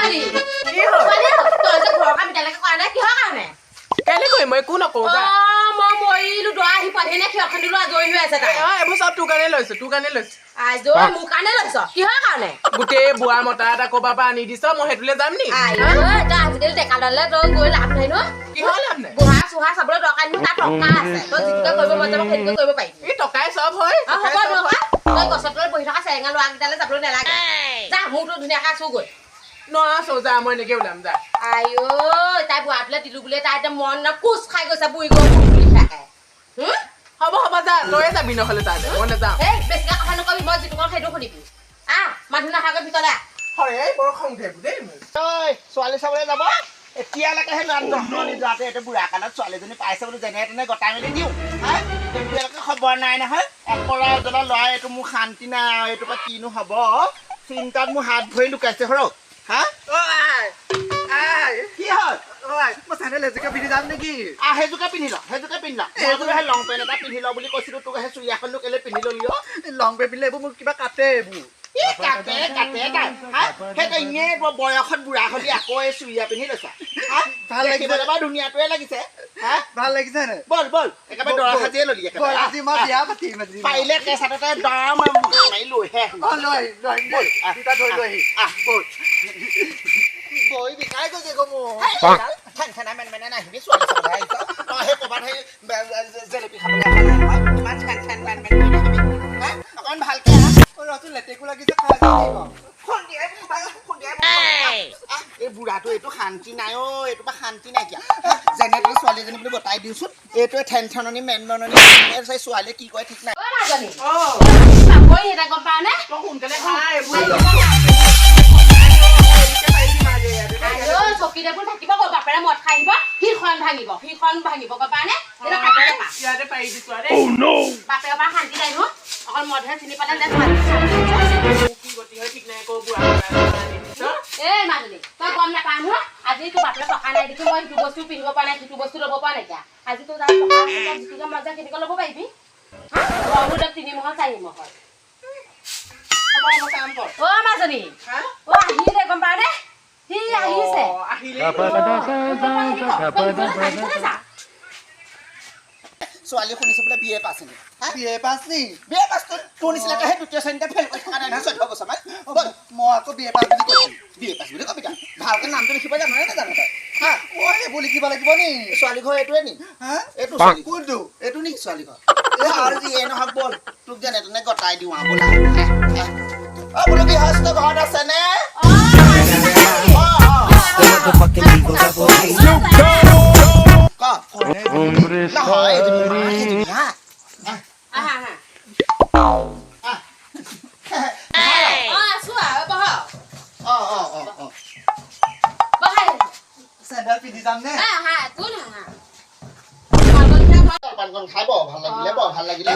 ছোৱালী। কি হ'ল? ছোৱালী, তই যে ঘৰৰ কাম এতিয়ালৈকে কৰা নাই, কিহৰ কাৰণে? কেলে কৰিম? মই একো নকৰো, যা। অ, মই মৰিলো। দৰা আহি পোৱাহি নাই, খেৰ খান্দিলো, আজৰি হৈ আছে তাই। অ, এইবোৰ চব তোৰ কাৰণে লৈছো, তোৰ কাৰণে লৈছো। আজৰি মোৰ কাৰণে লৈছ? কিহৰ কাৰণে? গোটেই বুঢ়া মতা এটা ক'ৰবাৰ পৰা আনি দিছ, মই সেইটোলৈ যাম নি? আই ঐ, তই আজিকালি ডেকা দলে তই গৈ লাভ নাই ন। কিহৰ লাভ নাই? বুঢ়া চুহা চাবলৈ দৰকাৰ নাই, তাত টকা আছে। তই যিটোকে কৰিব মন যাব, সেইটোকে কৰিব পাৰিবি। এই টকাই চব হয়। অ, হ'ব। টকাই চব দৰকাৰ হয়। তই গছৰ তলত বহি থকা চেৰেঙা ল'ৰাকেইটালৈ যাবলৈ নালাগে। যা, মোৰতো ধুনীয়াকে আছোগৈ। নোৱাৰাছো, যা, মই এনেকে ওলাম, যা। আই ঐ, তাই বুঢ়াটোলৈ দিলো বুলিয়ে তাই এতিয়া মন ন কোচ খাই গৈছে, বুঢ়ী গৰু বুলি থাকে। হুম? হ'ব হ'ব, যা, তয়ে যাবি নহ'লে তাতে, মই নাযাওঁ। এই, বেছিকে কথা নকবি, মই যিটো কওঁ সেইটো শুনিবি। আহ, মানুহ নাখাকৈ ভিতৰলে আহ। হয়, এই বৰ খং উঠে দেই মোৰ। ঐ, ছোৱালী চাবলৈ যাব এতিয়ালৈকে সেই ল'ৰাটো দহনি যোৱাতে। এইটো বুঢ়া কালত ছোৱালীজনী পাইছে বোলো, যেনে তেনে গতাই মেলি দিওঁ। হা, এতিয়ালৈকে খবৰ নাই নহয়। অকৰা এজনা ল'ৰা এইটো, মোৰ শান্তি নাই আৰু। এইটোৰ পৰা কিনো হ'ব, চিন্তাত মোৰ হাত ভৰি লুকাইছে সৰক। হা? অ আই, আই। কি হ'ল? অ আই, মই চেণ্ডেল এযোৰকে পিন্ধি যাম নেকি? আহ, সেইযোৰকে পিন্ধি ল, সেইযোৰকে পিন্ধি ল। মই বোলো সেই লং পেণ্ট এটা পিন্ধি ল বুলি কৈছিলো তোক, সেই চুৰিয়াখননো কেলে পিন্ধি ললি অ? লং পেণ্ট পিন্ধিলে এইবোৰ মোক কিবা কাটে এইবোৰ। ই কাটে কাটে তাই। হা, সেইটো এনেই বয়সত বুঢ়া হলি, আকৌ এই চুৰিয়া পিন্ধি লৈছা। হা? ভাল লাগিছে। দেখিবলৈ বাৰু ধুনীয়াটোৱে লাগিছে। হা? ভাল লাগিছে নে? বল বল, একেবাৰে দৰা সাজিয়ে ললি বল, একেবাৰে। আজি মই বিয়া পাতিম আজি মই। পাৰিলে কেঁচাটোতে দৰা মাৰি লৈহে আহিম। অ, লৈ আহিম, লৈ আহিম দেই। ব'ল, আহ, দুটা ধৰি লৈ আহিম। আহ। ব'ল। বহি বিষাই গৈছে গৈ মোৰ। ঠেন ঠেনাই মেন মেনে নাহিবি, ছোৱালী চাবলৈ আহিছ তই। সেই ক'ৰবাত সেই জেলেপি খাবলৈ অহা নাই নহয়। ইমান ঠেন ঠেন মেন মেন কৰি নাহিবি। হা, অকণ ভালকে আহ। অ, ৰচোন, লেটেকু লাগিছে, খাই যাওঁ নেকি বাৰু? খুন্দিয়াই খুন্দিয়াই। আহ, এই বুঢ়াটো এইটো শান্তি নাই অ, এইটো পৰা শান্তি নাইকিয়া। যেনে তেনে ছোৱালী এজনী বুলি বতাই দিওঁচোন, এইটোৱে ঠেন ঠেননি মেন মেননি। ছোৱালীয়ে কি কয় ঠিক নাই। ঐ মাজনী। অ। পাবই এটা, গম পাৱ নে? তই সোনকালে খা এইবোৰ। আইঐ, চকী টেবুল থাকিব গৈ, বাপেৰে মদ খাই আহিব, সিখন ভাঙিব, সিখন ভাঙিব, গম পাৱ নে? এইটো কাষতে পা। ইয়াতে পাৰি দিছো আৰু। বাপেৰৰ পৰা শান্তি নাই নহয়, অকল মদহে চিনি পালে যে ছোৱালী। কি গতি হয় ঠিক নাই আকৌ, বুঢ়া মতা আনি দিছ। এই মাজনী, তই গম নাপাৱ নহয়, আজি তোৰ বাপেৰে টকা নাই দেখি মই সিটো বস্তু পিন্ধিব পৰা নাই, সিটো বস্তু ল'ব পৰা নাইকিয়া। আজি তোৰ তাত টকা আছে, তই যিটোকে মন যায় সেইটোকে ল'ব পাৰিবি। হা, ঘৰবোৰ 3 মহল 4 মহল। হ'ব হ'ব, কাম কৰ। অ মাজনী। হা? অ, আহিলে, গম পাৱ নে? সি আহিছে। অ, আহিলে। যা। ছোৱালী শুনিছো বোলে বি এ পাছ নেকি? হা? বি এ পাছ নি? বি এ পাছ। তোৰ নিচিনাকে সেই দ্বিতীয় শ্ৰেণীতে ফেইল কৰি থকা নাই নহয় 14 বছৰমান। ব'ল। মই আকৌ বি এ পাছ বুলি কৈছো। বি এ পাছ বুলি কবি তই। ভালকে নামটো লিখিব জাননে নাজানো তই? হা? মই এইবোৰ লিখিব লাগিব নি? ছোৱালী ঘৰ এইটোৱে নি? হা? এইটো ছোৱালী? কোনটো? এইটো নেকি ছোৱালী ঘৰ? এই আৰু যিয়ে নহওক, ব'ল, তোক যেনে তেনে গতাই দিওঁ আৰু, ব'লা। অ, বোলো গৃহস্থ ঘৰত আছেনে? অ অ ক। নহয়, এইজনী মা, সেইজনী। হা। আহা আহা। আহ। অ, আছো আৰু, বহক। অ অ অ অ বহাই। চেণ্ডেল পিন্ধি যাম নে? আহা, একো নহয়। তোমালোকৰ নিচিনা ঘৰ। জলপানকণ খাই বৰ ভাল লাগিলে, বৰ ভাল লাগিলে,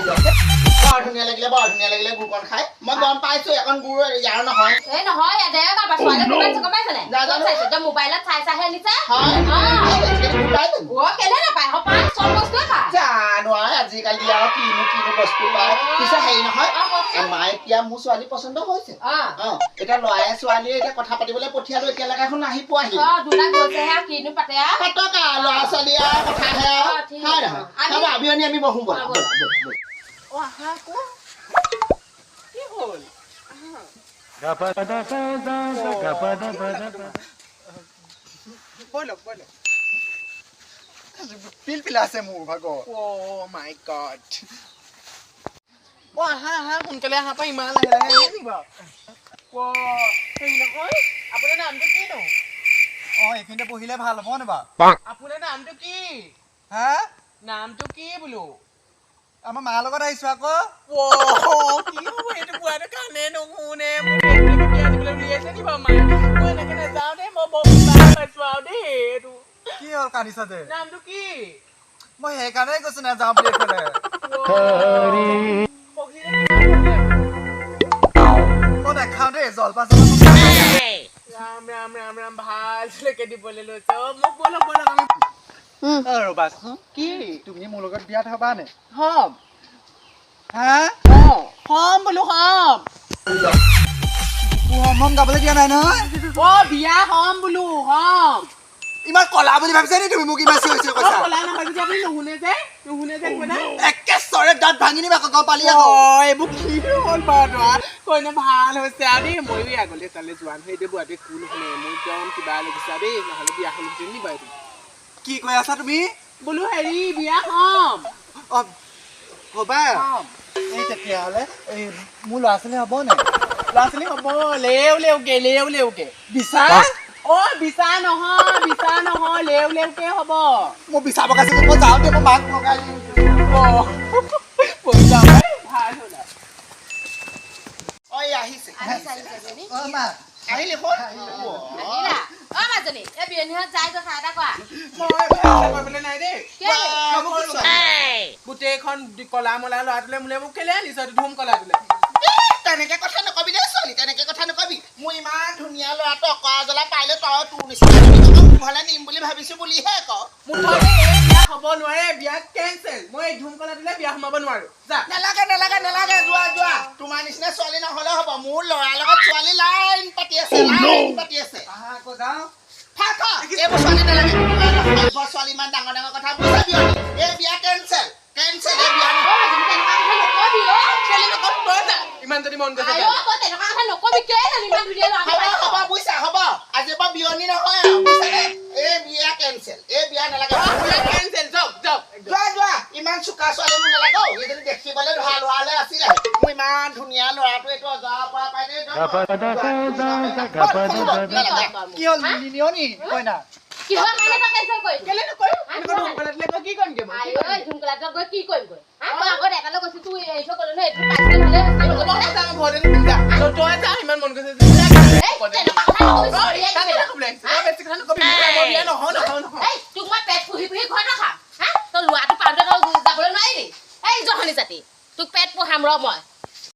বৰ ধুনীয়া লাগিলে, বৰ ধুনীয়া লাগিলে গুৰকণ খাই। মই গম পাইছো, এখন গুৰ ইয়াৰ নহয়। এই নহয়, ইয়াতে গম পাইছো। ছোৱালীয়ে কিমান গম পাইছে নাই? নাজানো। ক'ত চাইছে? একদম মোবাইলত চাই চাইহে আনিছে। হয়। অ। আজিকালি গুৰ পাই জানো? অ, কেলে নাপায়? পায়, চব বস্তুৱে পায়। জানো আৰু আজিকালি আৰু কিনো কিনো বস্তু পায়। পিছে হেৰি নহয়, অ, কওকচোন। আমাৰ এতিয়া মোৰ ছোৱালী পচন্দ হৈছে। অ। অ, এতিয়া ল'ৰাই ছোৱালীয়ে এতিয়া কথা পাতিবলৈ পঠিয়ালো, এতিয়ালৈকে এখন আহি পোৱাহি। অ, দুটা গৈছেহে আৰু, কিনো পাতে আৰু। পাতক আৰু, ল'ৰা ছোৱালী আৰু কথাহে আৰু। অ, ঠিক। হয় নহয়? হ'ব, আবিয়নি আমি বহো, ব'লা। অ, ব'লা ব'লা ব'লা। অ, আহা আকৌ, কি হ'ল? আহা। ব'লক ব'লক, পিল পিলা আছে মোৰ ভাগৰ। অ' মাই গড। অ, আহা আহা, সোনকালে আহা পাই, ইমান লাহে লাহে আহে নি বাৰু? অ, হেৰি নহয়, আপোনাৰ নামটো কিনো? অ, এইখিনিতে বহিলে ভাল হ'ব নে বাৰু? আপোনাৰ নামটো কি? হা? নামটো কি বোলো? আমাৰ মাৰ লগত আহিছো আকৌ। অ, কি হ'ব এইটো? বুঢ়াটো কাণে নুশুনে, মোক এইবিলাকে বিয়া দিবলৈ উলিয়াইছে নি বাৰু মায়ে? মই এনেকে নাযাওঁ দেই, মই বৰ বেয়া পাইছো আৰু দেই এইটো। কি হ'ল, কান্দিছা যে? নামটো কি? মই সেইকাৰণে কৈছো নাযাওঁ বুলি এইফালে। পঢ়িলে কিমান পঢ়িলে? মই নাখাওঁ দেই জলপান চলপান। ৰাম ৰাম ৰাম ৰাম, ভালকে দিবলৈ লৈছে। অ, মোক ব'লক ব'লক আমি। অ, ৰ'বাচোন। কি? তুমি মোৰ লগত বিয়াত হ'বা নে? হ'ম। হা? অ, হ'ম বোলো, হ'ম। হম গাবলৈ দিয়া নাই নহয়। অ বিয়া হম বোলো হম। ইমান কলা বুলি ভাবিছা নি তুমি মোক ইমান চিঞৰি চিঞৰি কৈছা? কলা নহয় যদি আপুনি নুশুনে যে নুশুনে যে কইনা একে চৰে দাঁত ভাঙি নিবা গম পালি আকৌ। এইবোৰ কি হ'ল বাৰু তৰা কইনা ভাল হৈছে আৰু দেই। ময়ো আগলৈ তালৈ যোৱা নহয় এতিয়া বুঢ়াটোৱে একো নুশুনে। মোৰ একদম কিবা লাগিছে দেই, নহ'লে বিয়া হ'লহেঁতেন নি বাৰু। কি কৈ আছা তুমি? বোলো হেৰি বিয়া হ'ম। অ হ'বা এই তেতিয়াহ'লে এই মোৰ ল'ৰা ছোৱালী হ'ব নাই? ল'ৰা ছোৱালী হ'ব লেও লেওকে লেও লেওকে। বিচা? অ বিচা নহয় বিচা নহয় লেও লেওকে হ'ব। মই বিচা বগাইছো, মই যাওঁ দে, মই মাক লগাই দিম। ভাল হ'ল। ঐ আহিছে অ মা আহিলি হ'ল। আহিলা অ মাজনী, এই বিয়নীহঁত যাই গৈ চাহ এটা কৰা। মই নাই দেই গোটেইখন কলা মলা ল'ৰাটোলে মোলে মোক কেলে আনিছ ধুম কলাটোলে? তেনেকে কথা নকবি দেই ছোৱালী, তেনেকে কথা নকবি। মোৰ ইমান ধুনীয়া ল'ৰাটো অকৰা জ্বলা পাইলে তই তোৰ নিচিনা ঘৰলে নিম বুলি ভাবিছো বুলিহে ক। মুঠতে এই বিয়া হ'ব নোৱাৰে, বিয়া কেঞ্চেল। মই এই ধুম কলাটোলে বিয়া সোমাব নোৱাৰো। যা। নালাগে নালাগে নালাগে, যোৱা যোৱা। তোমাৰ নিচিনা ছোৱালী নহ'লে হ'ব। মোৰ ল'ৰাৰ লগত ছোৱালী লাইন পাতি আছে, লাইন পাতি আছে। আকৌ যাওঁ। থাক এইবোৰ ছোৱালী নালাগে। ছোৱালী ইমান ডাঙৰ ডাঙৰ কথা বুজাবি। এই বিয়া কেঞ্চেল কেঞ্চেল, এই বিয়া ইমান যদি মন গৈছে বুজিছা হ'ব। আজিৰ পৰা বিয়নী নহয় আৰু বুজিছানে? এই বিয়া কেঞ্চেল, এই বিয়া নালাগে। যোৱা যোৱা, ইমান চোকা ছোৱালী মোক নালাগে। এইজনী দেখিবলৈ ভাল হোৱালে আছিলে। মোৰ ইমান ধুনীয়া ল'ৰাটো এইটো অজৰা পৰা পাই কি হ'ল নিনিয় নি কইনা? কিহৰ কাৰণে তই কেঞ্চেল কৰিলি? কেলে নকৰিম? এনেকুৱা ধুম কলাটোলে গৈ কি কৰিমগে মই? আই ঐ ধুম কলাটোলে গৈ কি কৰিমগৈ? হা মই আগত এটালৈ গৈছো, তোৰ এৰি থৈ গ'লো নহয়, এইটো পাইছে নহ'লে। ঘৰতে নিপিন্ধা তই যা, ইমান মন গৈছে। তোক মই পেট পুহি পুহি ঘৰত ৰখাম। হা তই ল'ৰাটো পাওঁতে তই যাবলৈ নোৱাৰিলি? এই জহনী জাতি, তোক পেট পোহাম ৰ মই।